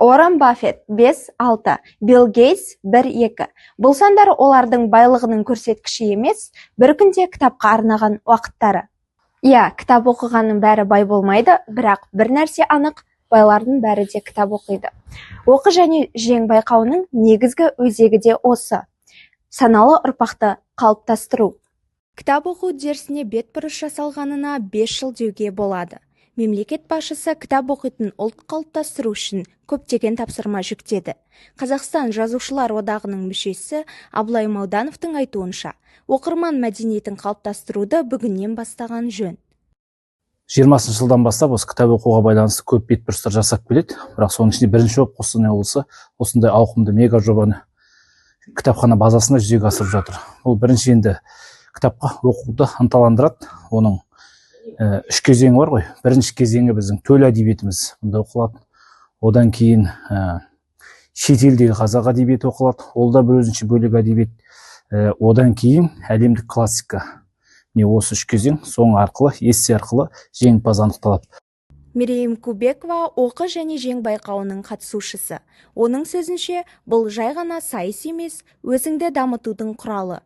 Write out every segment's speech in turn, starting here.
Уоррен Баффет 5-6, Билл Гейтс 1-2. Бұл сандар олардың байлығының көрсеткіші емес, бір күнде кітапқа арнаған уақыттары. Иә, кітап оқығанның бәрі бай болмайды, бірақ бір нәрсе анық, байлардың бәрі де кітап оқиды. Оқы және жең байқауының негізгі өзегі де осы. Саналы ұрпақты қалыптастыру. Кітап оқу үдерісіне бетбұрыс жасалғанына 5 жыл деуге болады. Мемлекет басшысы кітап оқитын ұлт қалыптастыру үшін көптеген тапсырма жүктеді. Қазақстан Жазушылар одағының мүшесі Абылай Маудановтың айтуынша, оқырман мәдениетін қалыптастыруды бүгіннен бастаған жөн. 20 жылдан бастап осы кітап оқуға байланысты көп бетбұрыстар жасап келеді. Бірақ соның ішінде бірінші болып Қостанай облысы осындай ауқымды мега жобаны кітапхана базасында жүзеге асырып жатыр. Бұл бірінші енді кітапқа оқуды ынталандырады. Оның үш кезеңі бар ғой. Бірінші кезеңі біздің төл әдебиетіміз бұнда оқылады. Одан кейін шетелдегі қазақ әдебиеті оқылады. Ол да бір өзінше бөлек әдебиет. Одан кейін әлемдік классика. Міне, осы үш кезең соң арқылы, эссе арқылы жеңімпаз анықталады. Мерейім Кубекова оқы және жең байқауының қатысушысы. Оның сөзінше, бұл жай ғана сайыс емес, өзіңді дамытудың құралы.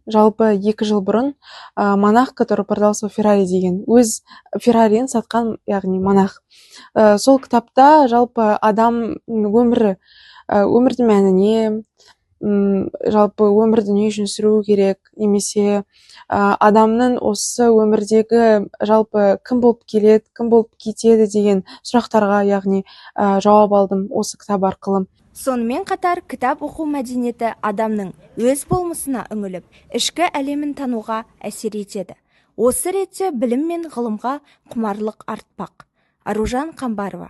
Жалпы 2 жыл бұрын «Монах, который продал свой Феррари» деген, өз Феррариін сатқан, яғни монах. Сол кітапта жалпы адам өмірі, өмірдің мәні не, жалпы өмірді не үшін сүру керек, немесе адамның осы өмірдегі жалпы кім болып келеді, кім болып кетеді деген сұрақтарға, яғни жауап алдым осы кітап арқылы. Сонымен қатар кітап оқу мәдениеті адамның өз болмысына үңіліп, ішкі әлемін тануға әсер етеді. Осы ретте білім мен ғылымға құмарлық артпақ. Аружан Қамбарова.